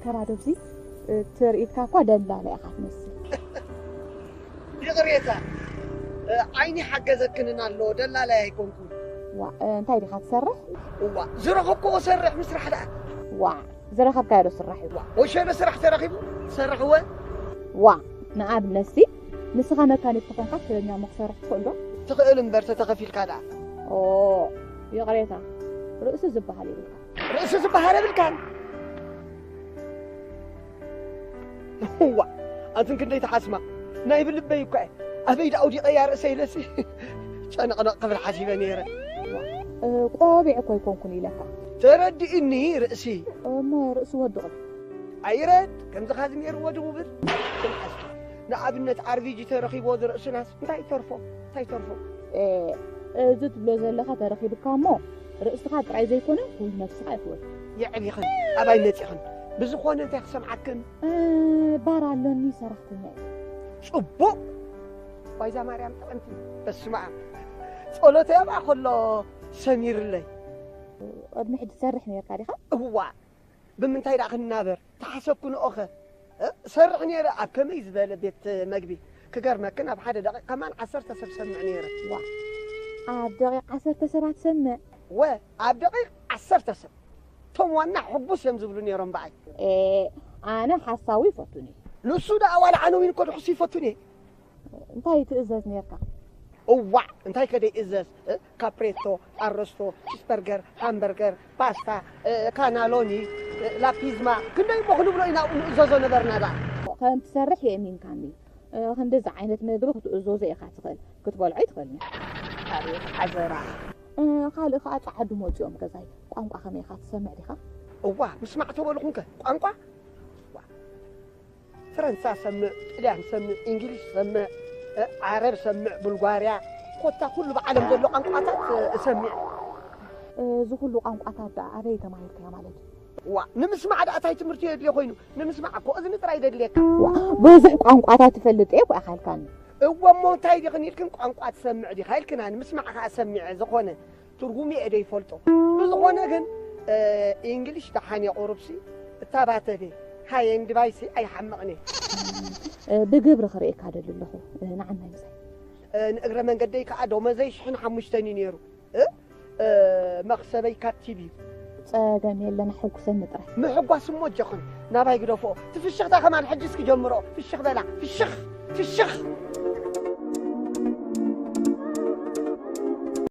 ከራዶ ኣብዚ ትርኢትካ እኳ ደላላ ኢኻ ትመስል። ይቕሬታ፣ ዓይኒ ሓገዘክንን ኣሎ፣ ደላላይ ኣይኮንኩን። ዋ፣ እንታይ ዲኻ ትሰርሕ? እዋ፣ ዝረኸብክዎ ሰርሕ ምስራሕ ደኣ። ዋ፣ ዝረኸብካዮ ዶ ስራሕ እዩ? ዋ፣ ወሸለ ስራሕ ተረኺቡ ትሰርሕወ? ዋ፣ ንኣብነትሲ ንስኻ መካኒክ ተኾንካ ትኽእለኛ እሞ ክሰርሕ ትኽእል ዶ? ትኽእል እምበር ተተኸፊልካ ደኣ። ኦ፣ ይቕሬታ፣ ርእሲ ዝበሃል የብልካ። ርእሲ ዝበሃል የብልካን። እዋ ኣንትን ክንደይ ተሓስማ ናይ ብልበይ እኳ እየ ኣበይ ደኣ ኣውዲቐያ ርእሰ ኢለሲ ጨነቕነቕ ክብል ሓሲበ ነይረ። ቆቢዕ እኮ ኣይኮንኩን ኢለካ። ተረዲእኒ ርእሲ እሞ ርእሲ ወዲ ቕል ኣይረድ ከምዚ ካዚ ነይርዎ ድቡብል ንኣብነት ኣርቪጂ ተረኺብዎ ዝርእስናስ እንታይ ይተርፎ እንታይ ይተርፎ። እዚ ትብሎ ዘለኻ ተረኺብካ እሞ ርእስኻ ጥራይ ዘይኮነ ኩሉ ነብስኻ ይኽወል። የዕቢኽን ኣባይ መጺኽን ብዝኾነ እንታይ ክሰምዓክን። ባር ኣሎኒ ሰራሕተኛ እዩ። ጽቡቕ ዋይዛ ማርያም ጥዕምቲ በስመ ኣብ ጸሎተይ ኣብኣ ከሎ ሰሚርለይ። ቅድሚ ሕጂ ትሰርሕ ነርካ ዲኻ? እዋ ብምንታይ ደኣ ክንናበር ተሓሰብኩ ንኦኸ ሰርሕ ነይረ ኣብ ከመይ ዝበለ ቤት መግቢ ክገርመክን ኣብ ሓደ ደቂቕ ከማን ዓሰርተ ሰብ ሰምዕ ነይረ። ዋ ኣብ ደቂቕ ዓሰርተ ሰባት ሰምዕ? ወ ኣብ ደቂቕ ዓሰርተ ሰብ እቶም ዋና ሕጉስ እዮም ዝብሉ ነይሮም ብኣይ። ኤ ኣነ ሓሳዊ ይፈቱኒ። ንሱ ደኣ ዋላ ኣነ ዊን እኮ ድሕሱ ይፈቱኒ። እንታይ ትእዘዝ ነርካ? እዋዕ እንታይ ከደይ እዘዝ ካፕሬቶ፣ ኣረስቶ፣ ቺስበርገር፣ ሃምበርገር፣ ፓስታ፣ ካናሎኒ፣ ላፒዝማ ክንደይ እሞ ክንብሎ ኢና ኣብኡ ንእዘዞ ነበርና ደኣ። ከም ትሰርሕ የእሚንካኒ። ክንድዚ ዓይነት መግቢ ክትእዘዞ ኢኻ ትኽእል፣ ክትበልዖ ኣይትኽእልን ኢኻ። ኣቤት ሓዘራ። ካልእ ኸዓ ጸዓዱ መጺኦም ገዛይ። ቋንቋ ከመይ ኢኻ ትሰምዕ ዲኻ? እዋ ምስማዕ ተበልኹንከ ቋንቋ ፈረንሳ ሰምዕ፣ ጥልያን ሰምዕ፣ እንግሊሽ ሰምዕ፣ ዓረብ ሰምዕ፣ ቡልጓርያ፣ ኮታ ኩሉ ብዓለም ዘሎ ቋንቋታት እሰምዕ። እዚ ኩሉ ቋንቋታት ደኣ ኣበይ ተማሂርካዮ ማለት እዩ? ዋ ንምስማዕ ደኣ ታይ ትምህርቲ የድልዮ ኮይኑ? ንምስማዕ እኮ እዝኒ ጥራይ ደድልየካ። ብዙሕ ቋንቋታት ትፈልጥ እየ እኮ ኢኻ ኢልካኒ። እወ እሞ እንታይ ዲኽን ኢልክን ቋንቋ ትሰምዕ ዲኻ ኢልክና ንምስማዕ ከኣ ሰሚዐ ዝኾነ ትርጉሙ እየ ደይፈልጦ። ብዝኾነ ግን እንግሊሽ ደሓን እየ ቁሩብሲ እታ ባተቤ ሃየን ድባይሲ ኣይሓምቕን እየ። ብግብሪ ክርእየካ ደሊ ኣለኹ ንዓናይ ምሳይ። ንእግረ መንገደይ ከኣ ደሞዘይ ሽሕን ሓሙሽተን እዩ ነይሩ። መኽሰበይ ካብ ቲቪ እዩ። ጸገም የለን ኣሐጉሰኒ ጥራይ። ምሕጓስ እሞ ኣጆኽን ናባይ ግደፍኦ። እቲ ፍሽኽታ ከማን ሕጂ እስኪ ጀምርኦ። ፍሽኽ በላ ፍሽኽ ፍሽኽ።